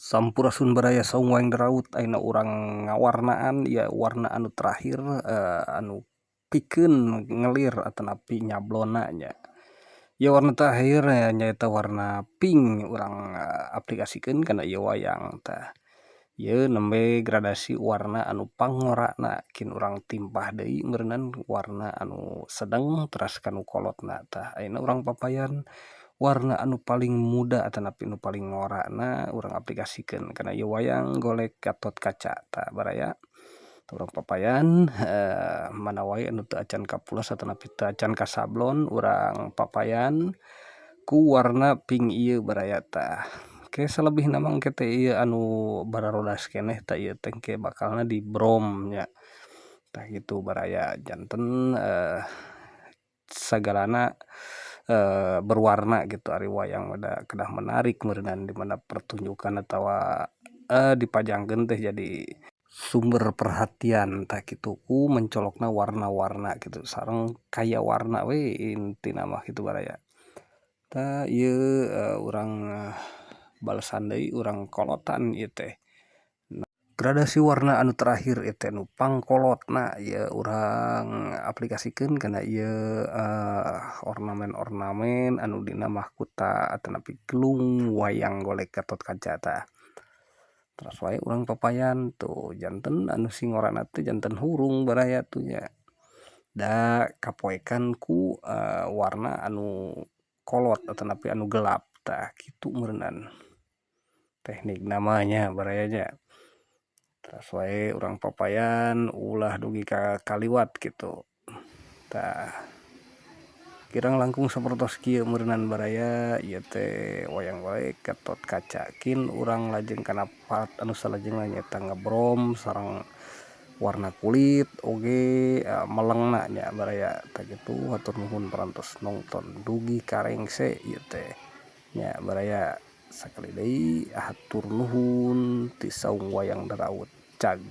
Sampurasun baraya Saung Wayang Daraut, ayeuna urang ngawarnaan ya warna anu terakhir anu pikeun ngelir atanapi nyablonna nya. Ieu warna terakhir nyaeta warna pink urang aplikasikeun kana ieu wayang tah. Ieu nembe gradasi warna anu pangorana kin urang timpah deui meureunan warna anu sedeng teras kanu kolotna tah. Ayeuna urang papayan warna anu paling muda atanapi nu paling ngorana urang aplikasikeun kana ieu wayang golek Gatotkaca tah baraya. Urang papayan mana wae anu teu acan kapulas atanapi teu acan kasablon urang papayan ku warna pink ieu baraya tah. Ke salebihna mah engke teh ieu anu bararodas keneh tah ieu teh engke bakalna di brom nya. Tah kitu baraya janten sagalana berwarna gitu ari wayang mah da kedah menarik meureunan di mana pertunjukan atawa dipajangkeun teh jadi sumber perhatian tah kitu ku mencolokna warna-warna kitu sareng kaya warna we intina mah kitu baraya. Tah ieu urang balesan deui urang kolotan ieu teh. Gradasi warna anu terakhir ieu teh nu pangkolotna ieu urang aplikasikeun kana ieu ornamen-ornamen anu dina mahkota atanapi gelung wayang golek Gatotkaca tah. Teras wae urang papayan tuh janten anu si ngorana teh janten hurung baraya tuh nya. Da kapoekan ku warna anu kolot atanapi anu gelap tah kitu meureunan teknikna mah nya baraya nya. Teras wae urang papayan ulah dugi ka kaliwat kitu tah. Kirang langkung sapertos kieu meureunan baraya ieu teh wayang golek Gatotkaca kin urang lajeng kana part anu salajengna nyaeta ngebrom sareng warna kulit oge melengna nya baraya. Tah kitu hatur nuhun parantos nongton dugi ka rengse ieu teh nya baraya. Sakali deui hatur nuhun ti Saung Wayang Daraut cag.